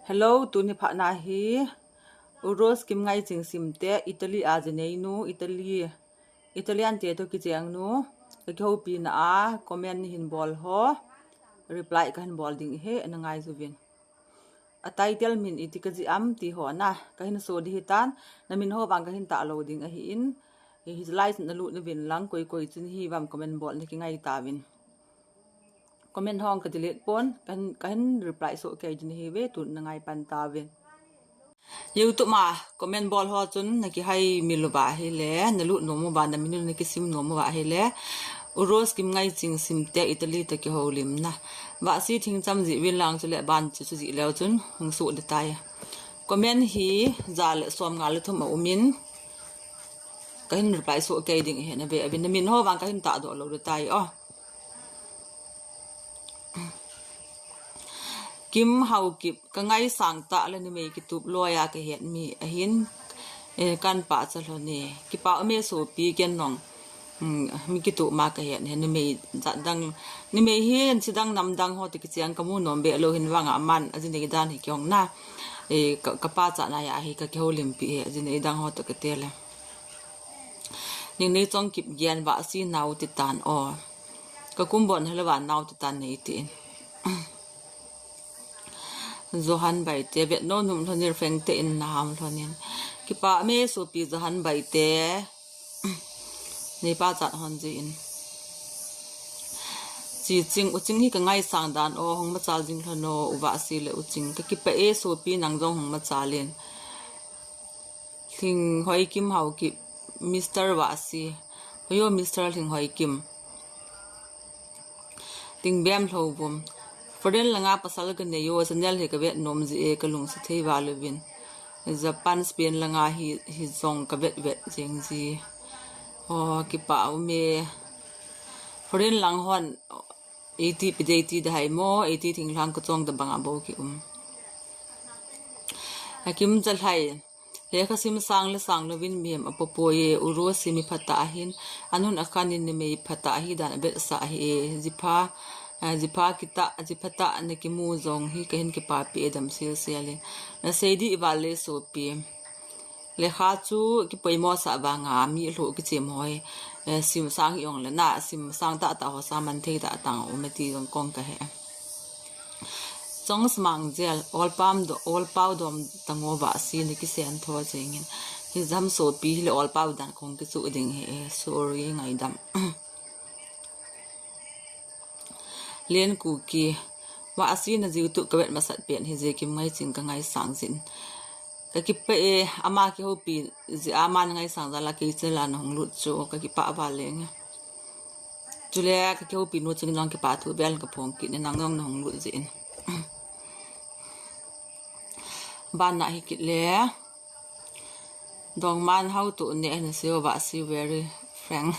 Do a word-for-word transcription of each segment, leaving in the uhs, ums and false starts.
Hello, tuni phatna hi Uros Kimngaiching Simte, Italy a jinei nu, Italy, Italian te toh kicheng nu, ka kihoupi na a comment hin bol ho reply ka hin bol ding ahi, ana ngai juvin. A title min iti ka ji am ti ho na ka hin so di hitan, na min ho vang ka hin tah lou ding ahi in, hi lai na lut na vin lang koi koi chun hi vam comment bol na kingai ta vin. Comment hong ka delete pon, ka hin, ka hin reply so kei ding hi ve, tun na ngai pan ta vin. YouTube ma comment bol ho chun na kihai mi lou va hi le, na lut nom uva, na min na kisim nom uva hi le, Uros Kimngaiching Simte, Italy toh kihoulim na. Vasi thing cham ji vin lang chu le ban chu chu ji leu chun hung so di tai. Comment hi ja le som nga le thum a um in, ka hin reply so kei ding ahi na ve, a vin na min ho vang ka hin tah doh lou di tai o. Kim Haokip, ka ngaisang tah le numei kitup loi a ka het mi ahin, eh, kan pa cha lhon e. Kipa ume sopi ken nong, mm, mi kitup ma ka het e, numei jat dang, numei hi an si dang nam dang ho toh kicheng ka mu nom be lou hin vang a man, a jinei dan hi kiong na, eh, ka, ka pa cha na ya hi ka kihoulimpi e, a jinei dang ho toh ka te le. Ning nei chong kip gian va si nau ti tan o. Ka kum bon hela va nau ti tan nei ti in. Johan Baite, vet nom nom lhon in, feng te in na ham lhon in. Kipa me sopi Johan Baite. Nei pa chat hon ji in. Chi Ching, U Ching hi ka ngaisang dan o, hung machal jing lhon o, u va si le U Ching. Ka kipa e sopi nang jong hung machal in. Lhinghoi Kim Haokip, Mister Vasi. Hoiyo Mister Lhinghoi Kim. Tingbem Lhouvum. Foreign langa pasal ka nei o, channel hi ka vet nom ji e, ka lungsa thei val uvin. Japan, Spain langa hi, hi jong ka vet vet jeng ji. O, kipa ume. Foreign lang hon, eighty pi de eighty da hai mo, eighty thing lang ka chong da banga bo ki um. A Kim Jalhai. Lekha sim sang le sang louvin mihem a popo e, Uros hi mi phatah ahin, anun akhan in numei phatah ahi dan a vetsah ahi e, jipha, eh, jipha kitah, jiphatah na kimu jong hi ka hin kipapi e dam sil sil in. Na sei di i val le sopi. Lekha chu kipoimo sah vanga mi lhu kichem hoi, eh, sim sang hi ong le na, sim sang tah tah ho sa man thei tah tang um e ti jong kong ka he. Chong smang jel, olpam do, olpau dom tango va si ni kisen tho jengin. Hi jam sopi hi le olpau dan kong kichu ding hi e, sorry ngaidam. Len Kuki, va si na jiu tu ka vet masat pen hi je Kim Ngaiching ka ngaisang jin. Ka kipa e, ama kihoupi ji ama na ngaisang jal a kei chela na hung lut chu, ka kipa va leng. Chule ka kihoupi nu ching jong kipa thu bel ka phong kit ne nang jong na hung lut jin. Ban na hi kit le. Dongman hau tu ne na sio va si very frank.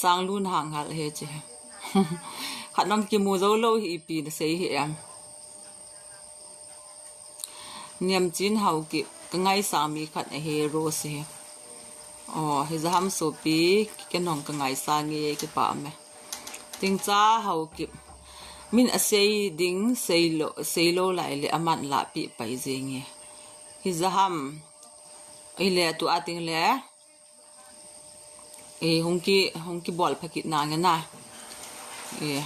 Sang lun hang hal he che. Khat nong kimu jou lou hi ipi na sei hi em. Niamchin Haokip, ka ngaisang mi khat ahi Rose hi. O, hi jaham sopi, ken hong ka ngaisang e, kipa me. Tingcha Haokip, min a sei ding, sei lou, sei lou lai le aman la pi pai jeng e. Hi jaham, i le tu a ting le, E, hung ki, hung kibol pha kit nange na. E,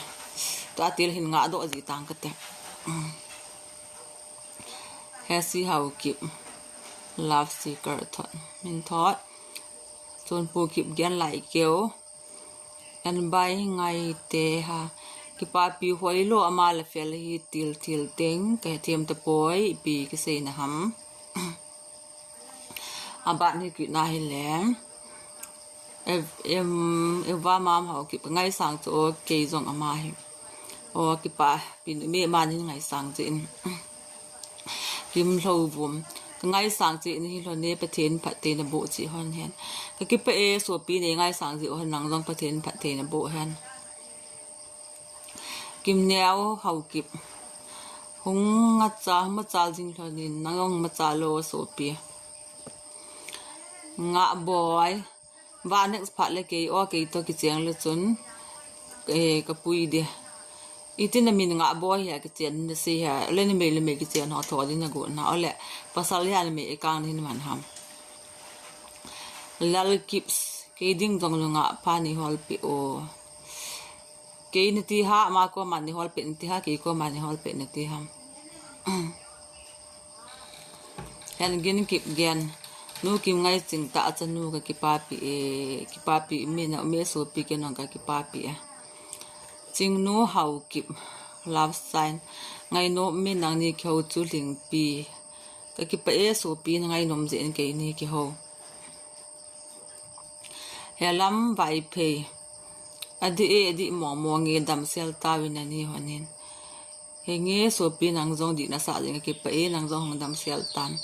tua til hin nga doh ji tang kate. Hesi Haokip. Love Seeker thot. Min thot. Chun Pu Kipgen Laikeu. An bai ngai te ha. Kipapi hoi lou ama la fel hi til til teng. Ka hethem ta poi pi kisei na ham. Aban hi kit na hi le. Em, em, Eva Mam Haokip, ka ngaisang chu o kei jong ama hi. O kipapi nu me man hin ngaisang chu in. Kim Lhouvum, ka ngaisang chu in hi lhon e Pathen phattheina boh chi hon hen. Ka kipa e sopi nei ngaisang chu hon nang jong Pathen phattheina boh hen. Kimneo Haokip. Hung ngacha, hung machal jing lhon in, nang hung machal lou sopi. Nga boi. Va next phat le kei o kei to kicheng le chun. Eh, ka pui de. Iti na min nga boi hia kichen na sei hia, le na mei le mei kichen ho tho din na go na, ole pasal hia na mei e kang na hin man ham. Lal Kips, kei ding jong nungah pha nei hol peh o. Kei na ti ha, ama koma nei hol peh na ti ha, kei koma nei hol peh na ti ham. Hen Gin Kipgen, Nu Kimngaiching tah a chanu ka kipapi e, kipapi mi na um e sopi, kei nong ka kipapi e. Chingnu Haokip, love sign. Ngainom mi nangni kihou chu Lhingpi. Ka kipah e sopi, na ngainom jeh in keini kihou. Helam Vaiphei. Adih e, adih mong mong e, damsel tauvin ani hon in. Henge sopi, nang jong dih nasah jing, ka kipah e, nang jong hung damsel tan.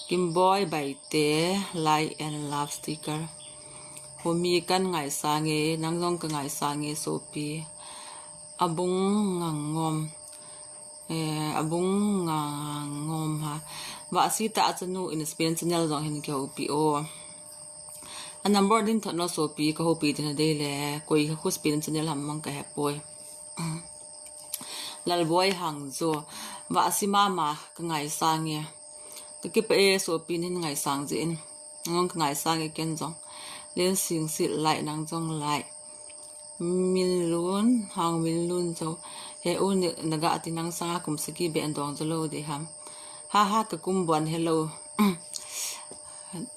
Kimboi Baite, like and love sticker. Humi kan ngaisang e, nang jong ka ngaisang e sopi. Abung Ngangom. Eh, Abung Ngangom ha. Vahsi tah a chanu in Spain channel jong hin kihoupi o. A number din thot no sopi, ka houpi din a dei le, koi ka khu Spain channel ham mang ka hepoi. Lalboi Hangjo, Vahsi mama ka ngaisang e. Ka kipah e sopi, nin ngaisang jeh in. Nang ka ngaisang e ken jong. Len Singsit, like, nang jong like. Minlun, Hang Minlun Jo. He u, na ga ti nang sanga kum sagi be an dong jo lou de ham. Ha ha, ka kum bon helou.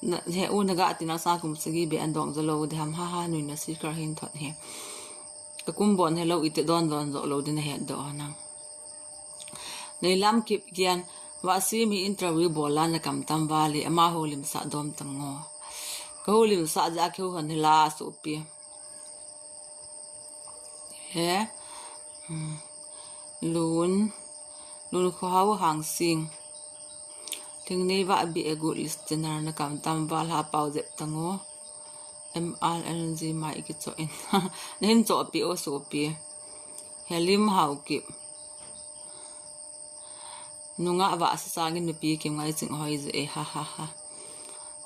Na, he u, na ga ti nang sanga kum sagi be an dong jo lou de ham. Ha ha, nui na sticker hin thot he. Ka kum bon helou, iti don don jo lou de na het do nang. Neilam Kipgen, Vahsi mi interview bol a na kam tam val e, ama houlimsah dom tang o. Ka houlimsah jeh a kihou hon hila sopi. He. Hmm. Lun. Lun Khohao Hangsing. Thingnei Vahbih, a good listener, na kam tam val ha, pao jep tang o. M R L G mai kicho in. Na hin chopi o sopi. Helim Haokip. Nungah Vahsi sangin nupi Kimngaiching hoi jeh e, ha ha ha.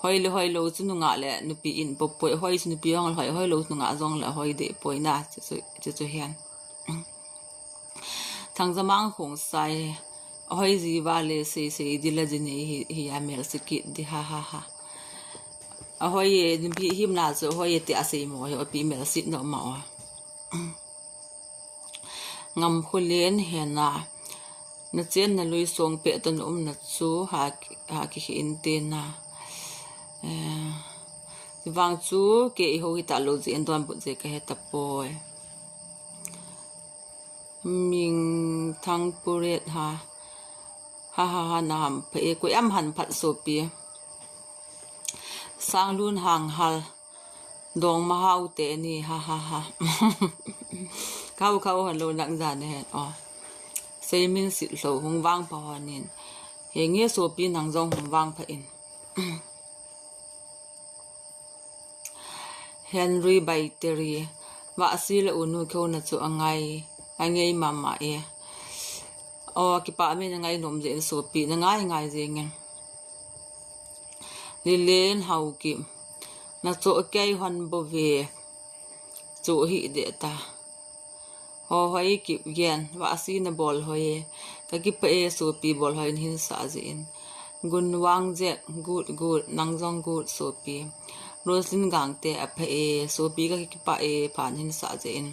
Hoi le hoi lou chu nungah le nupi in po poi, hoi chu nupi jong le hoi, hoi lou chu nungah jong le hoi de poi na, chu, chu, chu, chu hian. Thangjamang Khongsai, ahoi ji val e, sei sei di la ji nei hi, hi a mel se kit di, ha ha ha. Ahoi e, nupi him na chu ahoi e ti a sei mo, api mel sit no ma o. Ngamkholen Hena, na chen na lui song peh to na um na chu ha, ha ki khi in te na. Eh, vang chu kei i ho hi ta lou jeh in donbut jeh ka he ta poi. Mingthang Puret ha. Ha ha ha, na ham pha e, koi am han phat sopi. Sanglun Hanghal. Dongma Haote ni, ha ha ha. Khau khau han lou nang jan hen o. Seimin Sitlhou, hung vang pha hon in. Henge sopi, nang jong hung vang pha in. Henry Baiteri, Vahsi le u nu kihou na chu angai, angai mama e. O, kipah me, na ngainom jeh in sopi, na ngai ngai jeng in. Lilen Haokip, na choh kei hon bou ve, choh hih deh ta. Hohoi Kipgen, Vahsi na bol hoi e, ka kipah e sopi, bol hoi na hin sah jeh in. Gunwang Jack, good good, nang jong good sopi. Roslyn Gangte, apha e sopi, ka kipah e, pha na hin sah jeh in.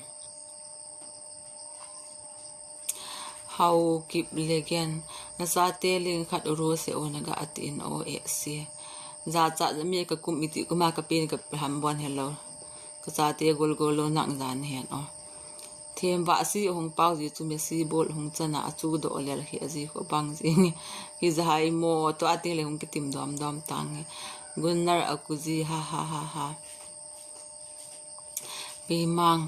Haokip Legen, na chate leng khat u ro se o, na ga ati in o e se. Jachat mi ka kum iti kum a ka pen ka ham bon helou. Ka chate gol gol lou nang jan hen o. Them Vahsi hung pau ji chu Messi bol hung chana a chu do lel hi a ji kho bang ji. Hi jahai mo, tua ting le hung kitim dom dom tang e. Gunnar Akuji, ha ha ha ha. Pimang.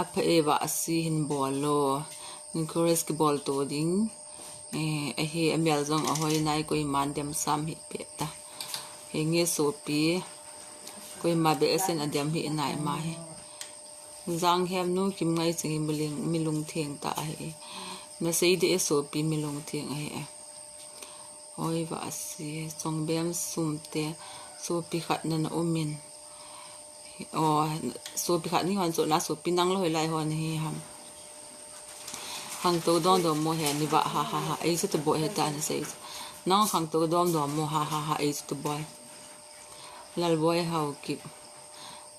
Apha e Vahsi, hin bol lo. Encourage kibol to ding. Eh, ahi, amel jong ahoi nai, koiman dem sam hi pe ta. Henge sopi. Koima be esen adem hi nai ma hi. Janghem nu Kimngaiching hi miling, milung theng ta ahi. Na sei de e sopi, milung theng ahi e. Oi Vahsi, Chongbem Sumte, sopi khat na na um in. O, sopi khat ni hon chu na sopi nang lo hilai hon hi ham. Khangtou dom dom mo he ni va ha ha ha. Ei chu tu boi he ta ni sei. Nang khangtou dom dom mo ha ha ha. Ei chu tu boi. Lalboi Haokip.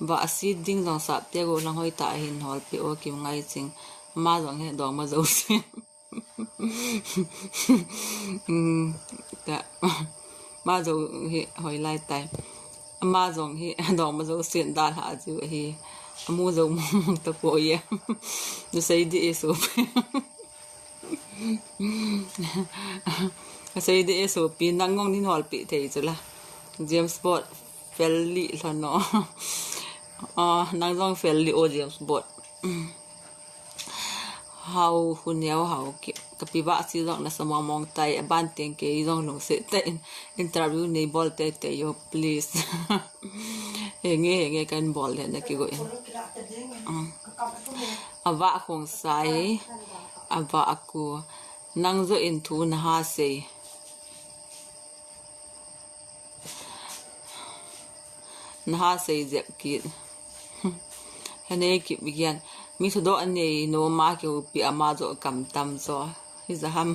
Vahsi ding jong sap te go lang hoi ta hin hol pi o Kimngaichin. Ma jong he dong ma jo si. Hmm, ka, ma jo hi hoi lai tai. Ma jong hi dong ma jo sin da ha ju hi. Amu jo mu ta po ye. Nu sei di e so. Ka sei di e so pi nang ngong ni hol pi thei chu la. James Bond fel li hlo no. Ah, nang jong fel li o James Bond. Hau hu neo hau ki, ka pi Vahsi jong na sa mong mong tai, a ban teng kei jong lungset tai in, interview nei bol tei tei yo, please. Henge, henge kan bol le na kigo in. Mm. A Vah Khongsai, a Vah Aku, nang jo in thu na ha sei. Na ha sei jep kit. Hanei kip gian. Mi thudoh anei nom a kihoupi ama jo kam tam jo. Hi ja ham.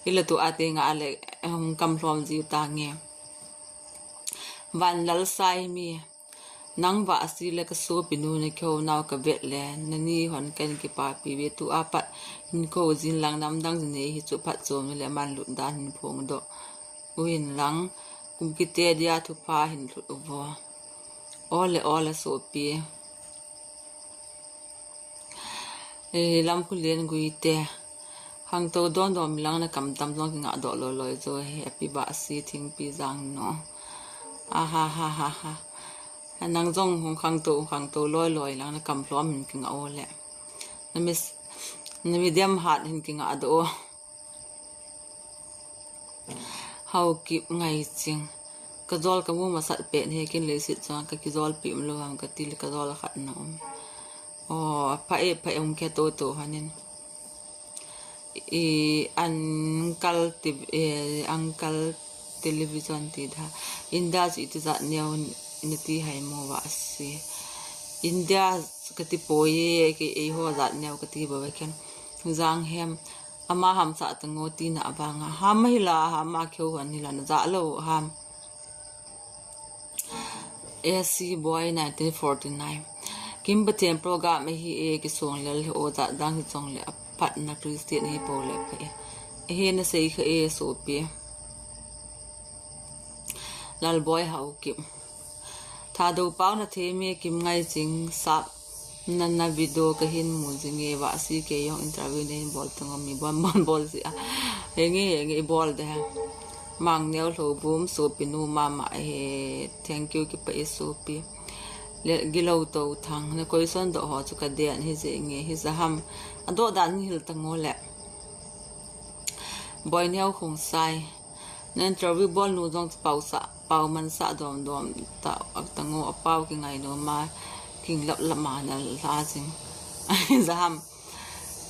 Hi la tu a te nga le, um, kam hlom jiu ta nge. Vanlal Saimi. Nang Vahsi le ka sopi nu na kihou nau ka vet le. Na ni hon kan kipapi ve tu a pat. Hin ko jin lang namdang jin nei hi chu phatchom le man lut dan hin phongdoh. Uhin lang, kum kiti dia thupha hin lhut uvo. Ole, ole sopi. Eh, Lamkhulen Guite. Khangtou dom dom lang na kam tam jong kinga doh loi loi jo hi, a pi Vahsi Thingpi jang no. A ha ha ha ha. Nang jong hung khangtou, hung khangtou loi loi lang na kam hlom hin kinga ole. Na mi, na mi dem hat hin kinga doh. Haokip Ngaiching. Ka jol ka mu masat pet he kin leiset chang ka kijol pi um lo ham ka ti le ka jol khat na um. Oh, pha e, pha e, um ke to to hanin. I uncle ti, eh, uncle television ti da. India chu iti jat neo na ti hai mo Vahsi. India ka ti poi e, ke ei ho jat neo ka ti bo ve ken. Jang hem. Ama ham sa ta ngo ti na abang a. Ham hi la, ham a keu han hi la na ja lo ham. A C Boy nineteen forty-nine. Kim Pathen program hi e ki song lel hi o ja dang hi chong le apat na Christian hi po le pha e. E he na sei kha e sopi. Lalboi Haokip. Thadou pau na thei me Kimngaiching sap na na video ka hin mu jing e Vahsi kei jong interview na hin bol tang mi bon bon bol si a. Henge henge i bol de ha. Mangneo Lhoubum sopi nu mama he thank you kipa e sopi. Le Gilou Touthang na question doh ho chu ka den hi jing e hi ja ham. A doh dan ni hil tang o le. Boineo Khongsai. Na interview bol nu jong chu pau sa, pau man sa dom dom ta, a tang o, a pau ki ngai nu ma, king lap lap ma na la jing. Ai, ja ham.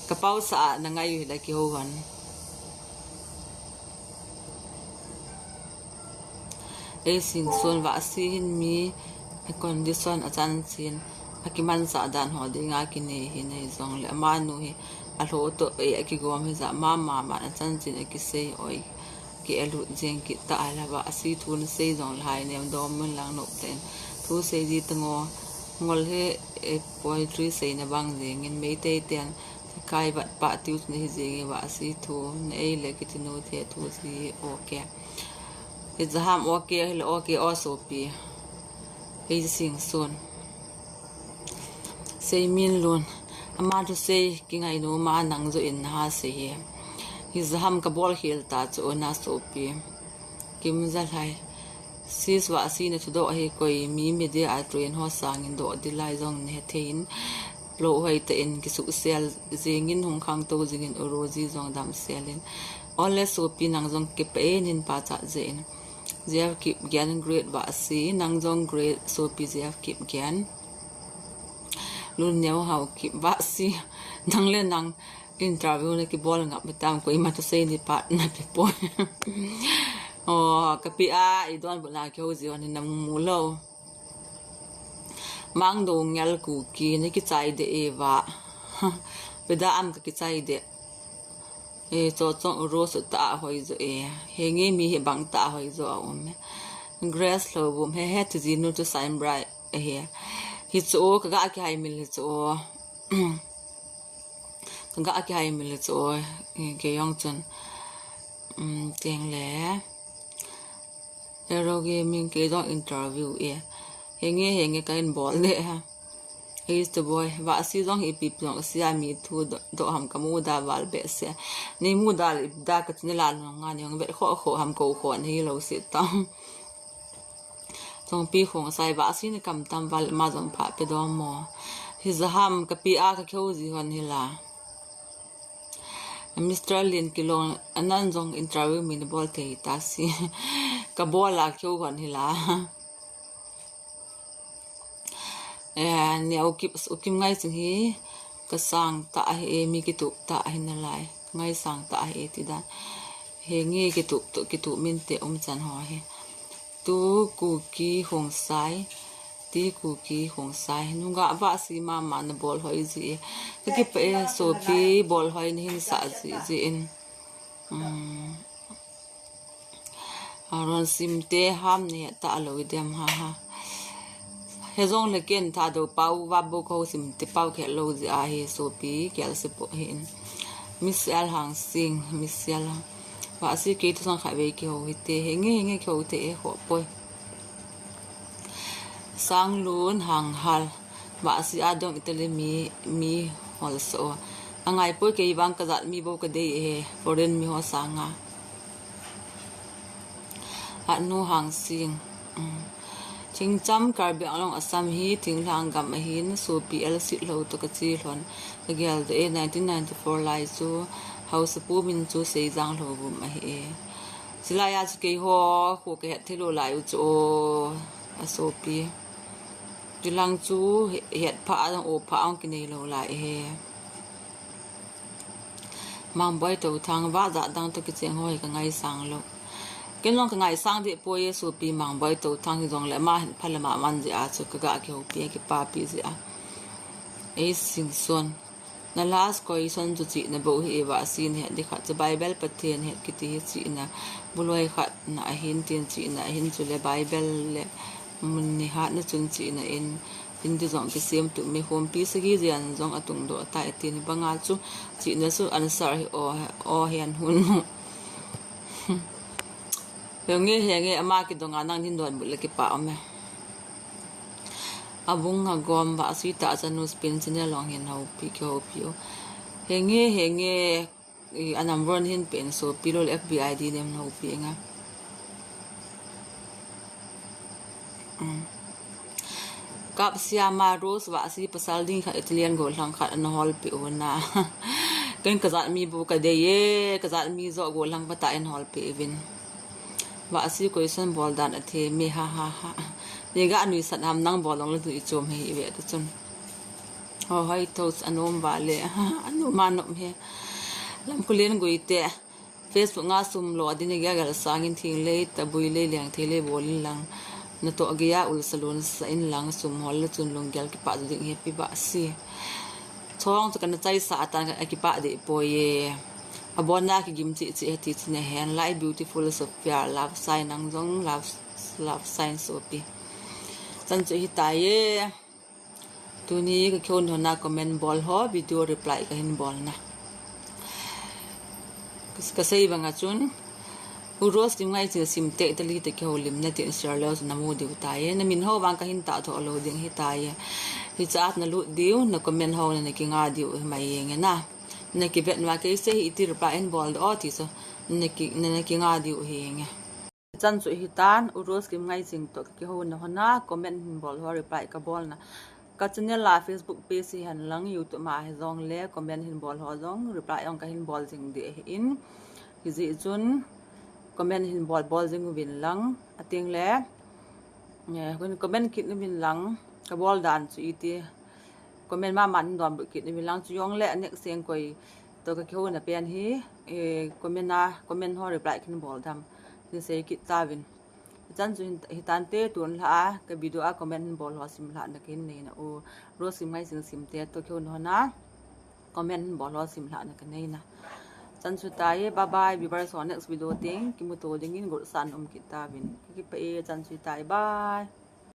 Ka pau sa a na ngai u hi la ki ho han. Ei Singson Vahsi hin mi, a condition a chanchin, a ki man sa dan ho ding a ki nei hi nei jong le, ama nu hi, a lho to e a ki gom hi ja, mama man a chanchin a ki sei oi. Ki alut jeng kit ta a la Vahsi thu na sei jong le hai nem dom mun lang nop ten. Thu sei di tang o ngol he, eh, poetry sei na bang jeng in Meitei ten sakai vat pa tiu na hi jeng e Vahsi thu na ei le ki ti nu the thu si ok. Hi ja ham ok, hi le ok o sopi. Ei Singson. Seiminlun. Ama thu sei ki ngai nu ma nang jo in na ha sei hi. Hi ja ham ka bol khel ta chu na sopi. Kimjalhai. Sis Vahsi na thudoh hi koi mi media a train ho sangin doh di lai jong ne thei in. Lo hoi ta in ki su sel jing in hung khang to jing in uro ji jong dam sel in. Ole sopi nang jong ki pe in in pa cha je in. Jeff Kipgen, great Vahsi, nang jong great sopi Jeff Kipgen. Lun Neo Haokip Vahsi, nang le nang interview na ki bol ngap tam koima thusei ni pat na pe poi. Oh, ka pi a, i don bu na ki ho ji ni na mu lo. Mangdou Ngel Kuki, na ki chai de e va. Peda am ka kichai de. E, cho chong u Rose ta a hoi jo e. He nge mi hi bang ta a hoi jo a um e. Grace Lhouvum he he tu ji nu tu sign bright e he. Hi cho ka ga ki hai mil hi cho. Ka ga ki hai mil hi cho. E, ke yong chun. Um, teng le. Aero Gaming kei jong interview e. Henge, henge ka in bol le ha. He's the boy. Vahsi jong hi ipi pi jong sia mi thu do, do ham ka mu da val be se. Ni mu da le da ka chini la no nga ni hong vet kho kho ham ko kho ni lo se tang. Chongpi Khongsai Vahsi ni kam tam val ma jong pha pe do mo. Hi za ham ka pi a ka kheu ji hon hi la. Mister Lin Kilong, anan jong interview min bol thei ta si. Ka bol a keu hon hi la. Eh, ni u kip, u kim ngai sing hi. Ka sang ta hi, mi kitup ta hi na lai. Ngai sang ta hi ti dan. He nge kitup tu, kitup min te um chan ho hi. Tu Kuki Khongsai, ti Kuki Khongsai. Nunga Vahsi mama na bol hoi ji e. Ka kipa e sopi bol hoi ni hin sa ji ji in. Um, Aron sim te ham ni ta lo dem ha ha. He jong le ken tha do pau va bo ko sim te pau khe lo ji a he sopi kel se po hin. Miss L Hang Sing, Miss L Hang. Vahsi kei tu sang khai ve ki ho hi te, he nge, he nge ki ho te e ho poi. Sanglun Hanghal. Vahsi a dong Italy mi, mi hol so. Angai poi kei vang ka jat mi bo ka dei e, foreign mi ho sanga. Anu Hang Sing. Um. Thingcham Karbi Anglong Assam hi thinglhang gam ahin, sopi el sit lo to ka chi lhon. Ka gel de e nineteen ninety-four lai chu, Hausapu min chu Seijang Lhouvum ahi e. Silai a chu kei ho, khu ka het thei lo lai u chu o, a sopi. Tilang chu he-, het pha a dang o pha ang kinei lo lai he. Mangboi Touthang, va ja dang to kicheng ho hi ka ngai sang lo. Ken long ka ngai sang de poi e sopi Mangboi Touthang hi jong le ma hin pha le ma man ji a chu ka ga ki ho pi ki pa pi ji a. Ei Singson. Na last question chu chihna bou hi Vahsi in het di khat chu Bible Pathen het kiti hi chihna buloi khat na ahin tin chihna ahin chu le Bible le mun ni hat na chun chihna in Hindi jong kisem tu me khompi sagi jian jong atung do tai tin banga chu chihna chu answer hi o, o hian hun. Henge, henge, ama kidonga nang hin don bul le kipa ome. Abung a gom Vahsi ta chanu spin chine long hin ho pi ki ho pi o. Henge, henge, i, a number hin pen sopi lo le F B I di nem ho pi nga. Mm. Kap Siama Rose Vahsi pasal ding khat Italian gollhang khat ana hol pi u na. Ken ka jat mi bu ka dei e, ka jat mi jo gollhang pata in hol pi vin. Vahsi question bol dan a the mi ha ha ha. Ni ga nui sat ham nang bol long le tu i chom he i ve tu chun. Ho hoi thos anom va le ha anom anom he. Lam kulen gui te. Facebook nga sum lo adin ge gal sangin thing lei ta bui lei liang thei lei bol in lang. Na to ge ya ul salon sa in lang sum hol le chun lung gel ki pa ding he pi Vahsi. Chong chu kana chai sa atan ka ki pa de poi e. Abon na ki gim chi chi he ti chi ne hen lai beautiful Sophia love sign nang jong love, love sign sopi. Chan chu hi ta e. Tuni ka kiho na comment bol ho video reply ka hin bol na. Ka, ka sei banga chun. U Rose lim ngai chin sim te te li te kiho lim na tin share leo na mu diu ta e. Na min ho bang ka hin ta tho lo ding hi ta e. Hi chat na lut diu, na comment ho na, na ki nga diu hi mai e nge na. Na ki vet na ke se hi iti reply in bol do ti so. Na ki, na, na ki nga diu hi nge. Chan chu hi tan, U Rose Kim Ngai Sing to ka kiho na hona, comment hin bol ho reply ka bol na. Ka channel la Facebook page hi hen lang, YouTube ma hi jong le, comment hin bol ho jong, reply jong ka hin bol jing di hi in. Hi ji chun, comment hin bol bol jing uvin lang, ating le, eh, kun comment kit uvin lang, ka bol dan chu iti. Comment ma man hin don bu kit uvin lang chu jong le, next seng koi, to ka kiho na pen hi, eh, comment a, comment ho reply kin bol dam. Tin sei kit ta vin. Chan chu hin, hi tan te tun la a, ka video a comment hin bol ho sim la na kin nei na U Rose Kim Ngai Sing sim te to kiho na hona. comment bol ho simlhahna kanei na. Chan chu tai, bye bye viewers ho, next video teng kimuto dingin gotsan um kit tauvin. Kakipah e, chan chu tai, bye.